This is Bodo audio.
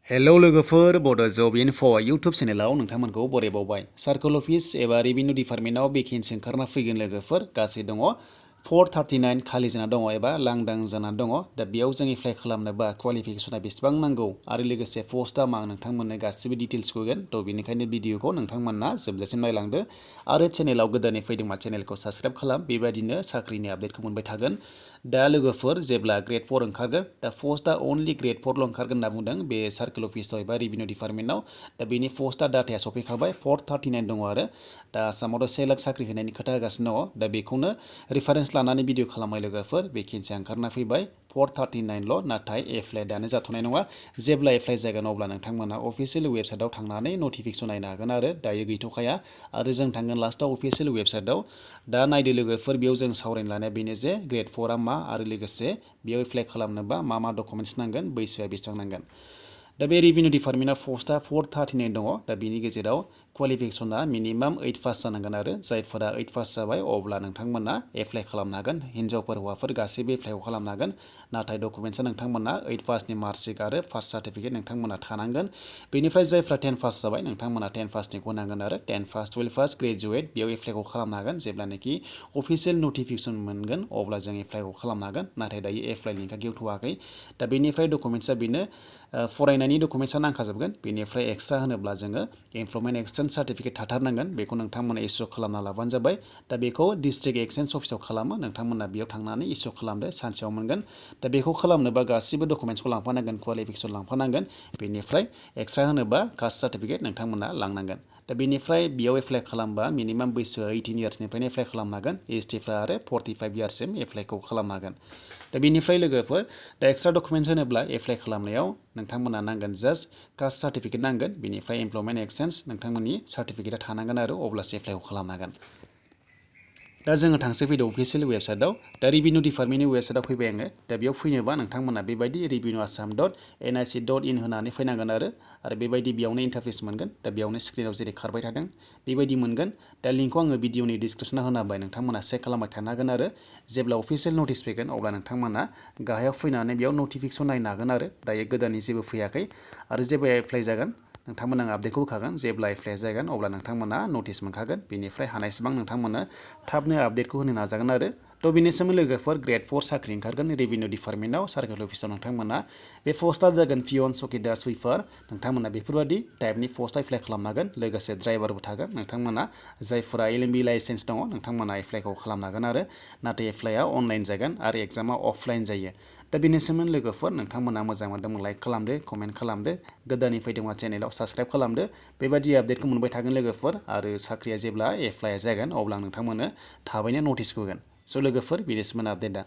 हेलौ लोगोफोर बड' जब इनफ' इउटुब चेनेलाव नोंथांमोनखौ बरायबावबाय। सार्कोल अफिस एबा रेभिनिउ डिपार्टमेन्टआव भेकेन्सि ओंखारना फैगोन लोगोफोर गासै दङ 439 खालि जाना दङ एबा लांदां जाना दङ। दा बेयाव जों एप्लाइ खालामनोबा क्वालिफिकेसना बेसेबां नांगौ आरो लोगोसे पस्टआ मा नोंथांमोननो गासिबो डिटेल्स होगोन। थ' बेनिखायनो भिडिअखौ नोंथांमोना जोबजासिम नायलांदो आरो चेनेलाव गोदानै फैदोंबा चेनेलखौ साबस्क्राइब खालाम। बेबायदिनो साख्रिनि आपडेटखौ मोनबाय थागोन। दा लोगोफोर जेब्ला ग्रेड 4 ओंखारगोन दा पस्टआ अनलि ग्रेड 4ल' ओंखारगोन होनना बुंदों बे सार्कोल अफिसाव एबा रेभिनिउ डिपार्टमेन्टआव। दा बेनि पस्टआ डाटाया सफैखाबाय 439 दङ आरो दा आसामावथ' 1 लाख साख्रि होनायनि खोथा होगासिनो दङ। दा बेखौनो रिफारेन्स लानानै भिडिअ खालामबाय लोगोफोर। भेकेन्सिया ओंखारना फैबाय 439ल', नाथाय एप्लाइ दानो जाथ'नाय नङा। जेब्ला एप्लाइ जागोन अब्ला नोंथांमोना अफिसियेल वेबसाइटआव थांनानै नटिफिकेसन नायनो हागोन आरो दायो गैथ'खाया आरो जों थांगोन लास्टआव अफिसियेल वेबसाइटआव। दा नायदो लोगोफोर, बेयाव जों सावरायनो लानाया बेनो जे ग्रेड 4आ मा आरो लोगोसे बेयाव एप्लाइ खालामनोबा मा मा डकुमेन्ट्स नांगोन, बैसोआ बेसेबां नांगोन। दा बे रेभिनिउ डिपार्टमेन्टआ पस्टआ 439 दङ। दा बेनि गेजेराव क्वालिफिकेसना मिनिमाम 8 पास जानांगोन आरो जायफोरा 8 पास जाबाय अब्ला नोंथांमोना एप्लाइ खालामनो हागोन। हिन्जावफोर हौवाफोर गासैबो एप्लाइखौ खालामनो हागोन। नाथाय डकुमेन्ट्सआ नोंथांमोना 8 पासनि मार्कशिट आरो फार्स्ट सार्टिफिकेट नोंथांमोना थानांगोन। बेनिफ्राय जायफ्रा 10 पास जाबाय नोंथांमोना 10 पासनिखौ नांगोन आरो 10 पास 12 पास ग्रेजुवेट बेयाव एप्लाइखौ खालामनो हागोन। जेब्लानोखि अफिसियेल नटिफिकेसन मोनगोन अब्ला जों एप्लाइखौ खालामनो हागोन। नाथाय दायो एप्लाइ लिंकआ गेवथ'वाखै। दा बेनिफ्राय डकुमेन्ट्सआ बेनो फरायनायनि डकुमेन्ट्सआ नांखाजोबगोन। बेनिफ्राय एक्सट्रा होनोब्ला जोङो एमप्लयमेन्ट एक्सचेन्ज सार्टिफिकेट थाथारनांगोन। बेखौ नोंथांमोना इसु खालामना लाबानो जाबाय। दा बेखौ डिस्ट्रिक्ट एक्सचेन्ज अफिसाव खालामो। नोंथांमोना बेयाव थांनानै इसु खालामदो, सानसेयाव मोनगोन। दा बेखौ खालामनोबा गासिबो डकुमेन्ट्सखौ लांफानांगोन, क्वालिफिकेसन लांफानांगोन। बेनिफ्राय एक्सट्रा होनोबा कास्ट सार्टिफिकेट नोंथांमोना लांनांगोन। दा बेनिफ्राय बेयाव एप्लाइ खालामबा मिनिमाम बैसोआ 18 इयार्सनिफ्रायनो एप्लाइ खालामनो हागोन। एसटिफ्रा आरो 45 इयार्ससिम एप्लाइखौ खालामनो हागोन। दा बेनिफ्राय लोगोफोर दा एक्सट्रा डकुमेन्ट्स होनोब्ला एप्लाइ खालामनायाव नोंथांमोना नांगोन जास्ट कास्ट सार्टिफिकेट नांगोन। बेनिफ्राय एमप्लयमेन्ट एक्सचेन्ज नोंथांमोननि सार्टिफिकेटआ थानांगोन आरो अब्लासो एप्लाइखौ खालामनो हागोन। दा जोङो थांसै फैदो अफिसियेल वेबसाइटआव। दा रेभिनिउ डिपार्टमेन्टनि वेबसाइटआव फैबाय आङो। दा बेयाव फैनोबा नोंथांमोना बेबायदि revenue-assam.nic.in होनानै फैनांगोन आरो बेबायदि बेयावनो इन्टारफेस मोनगोन। दा बेयावनो स्क्रिनाव जेरै खारबाय थादों बेबायदि मोनगोन। दा लिंकखौ आङो भिडिअनि डिसक्रिपसनाव होना होबाय, नोंथांमोना चेक खालामबाय थानो हागोन आरो जेब्ला अफिसियेल नटिस फैगोन अब्ला नोंथांमोना गाहायाव फैनानै बेयाव नटिफिकेसन नायनो हागोन आरो दायो गोदाननि जेबो फैयाखै आरो जेब्ला एप्लाइ जागोन नोंथांमोना आपडेटखौ होखागोन। जेब्ला एप्लाइ जागोन अब्ला नोंथांमोना नटिस मोनखागोन। बेनिफ्राय हानायसेबां नोंथांमोना थाबनो आपडेटखौ होनो नाजागोन आरो थ' बेनि सोमोन्दै लोगोफोर ग्रेड 4 साख्रि ओंखारगोन रेभिनिउ डिपार्टमेन्टआव सार्कोल अफिसाव। नोंथांमोना बे पस्टआ जागोन पियन, चौकिदार, सुइपार। नोंथांमोना बेफोरबायदि टाइपनि पस्टआव एप्लाइ खालामनो हागोन। लोगोसे ड्राइभारबो थागोन। नोंथांमोना जायफोरा LMB लाइसेन्स दङ नोंथांमोना एप्लाइखौ खालामनो हागोन आरो नाथाय एप्लाइआ अनलाइन जागोन आरो एग्जामा अफलाइन जायो। दा बेनि सोमोन्दै लोगोफोर नोंथांमोना मोजां मोनदोंमोन लाइक खालामदो, कमेन्ट खालामदो, गोदानै फैदोंबा चेनेलाव साबस्क्राइब खालामदो। बेबायदि आपडेटखौ मोनबाय थागोन लोगोफोर आरो साख्रिया जेब्ला एप्लाइआ जागोन अब्ला नोंथांमोननो थाबैनो नटिसखौ होगोन। स' लोगोफोर बेनि सोमोन्दै आपडेटआ